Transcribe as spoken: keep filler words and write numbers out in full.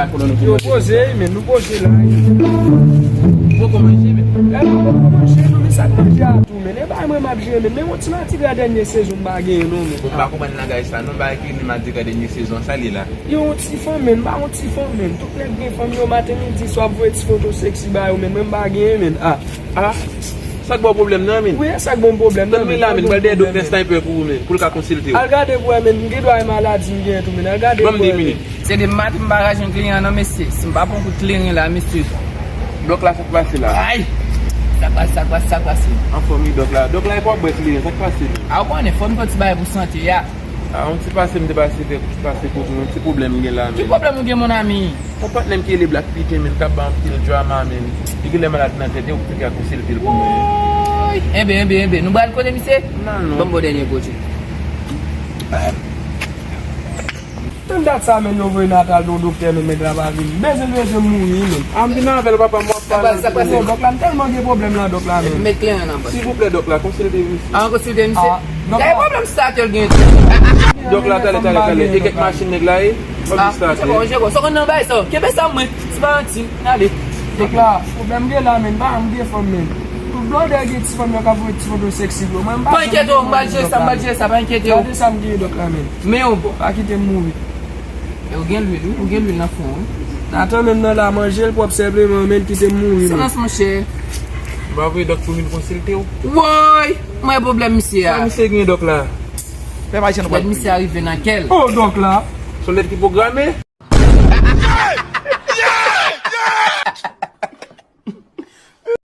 Yo poze, men nou poze la. Poko manje, men. Lè nou poko manje, nou, men sa k manje a tou, men. E pa mwen m ap jere, men. Men yon ti matigra dènye sezon m pa genyen, non, men. Bon, m pa konprann langaj sa, non, bagay ki rele matigra dènye sezon, sa li la. Yo yon ti fanm, men. M pa yon ti fanm, men. Tout nèg gen fanm yo, maten, midi, swa ap voye ti foto seksi ba yo, men. Mwen m pa genyen, men. Ah. Ah, sa k ba w pwoblèm nan, men? Wi, e sa k ba m pwoblèm nan, men. Tann mwen la, men, m pral dèyè doktè Sniper pou ou, men, pou l ka konsilte w. Al gade pou wè, men, m gen dwa e maladi m genyen tou, men. Al gade pou wè, men. Se de maten m pa ka jwenn kliyan, non, mesye. Si m pa pran kout kleren la, mesye. Dòk la, sa k pase la? Ay! Sa k pase, sa k pase, sa k pase? Anfòm, wi, dòk la. Dòk la, e pa w ap bwè kleren, sa k pase, men? A, ou konnen, fò m fè ti bagay pou sante a. A, yon ti pase m te pase fè, pase kote w, yon ti pwoblèm m gen la, men. Ki pwoblèm ou gen, mon ami? Yon patnè m ki rele Black Pete, men, k ap bay anpil drama, men. Li genlè malad nan tèt, e ou ki ka konsilte l pou mwen. Woy! Enben, enben, enben. Nou pral kote misye? Nan, non. Ban m ba w dènye kote. Tann dat sa, men, yo voye Natal nan yon doktè, men, nèg la pa vini. Bezwen, bezwen mouri, men. A, m vin avè l, papa, m w ap pale. Sa k pase, sa k pase? Dòk la, m tèlman gen pwoblèm la, dòk la, men. Met kleren nan, bòs. Silvouplè, dòk la, konsilte misye. A, konsilte misye? A, dòk la. Gade pwoblèm sa ke l gen. Dòk la, talè, talè, talè. E kèk machin nèg la ye? Fò m di sa, se bon, se bon. Sa konn nan bay sa. Kenbe sa mwen. Ti Valentin, ale. Dòk la, pwoblèm gen la, men. Pa m gen fanm, men. Tout blòdè gen ti fanm yo k ap voye ti foto seksi pou yo. Mwen, m pa enkyete w, m pral jere sa, m pral jere sa, pa enkyete w. Gade sa m gen, dòk la, men. Men yon bò. Pa kite m mouri. E ou gen lwil, wi. Ou gen lwil nan fon, wi. Natan menm nan la, manje l pwòp senpleman, men kite m mouri, men. Silans, monchè. M pa voye dòk pou vin konsilte w. Woy! Mwen pwoblèm misye a. Sa misye gen dòk la? Fè mache nou pral. Lèd misye a rive nan kè l. Oh, dòk la. Se yon lèd ki pwograme?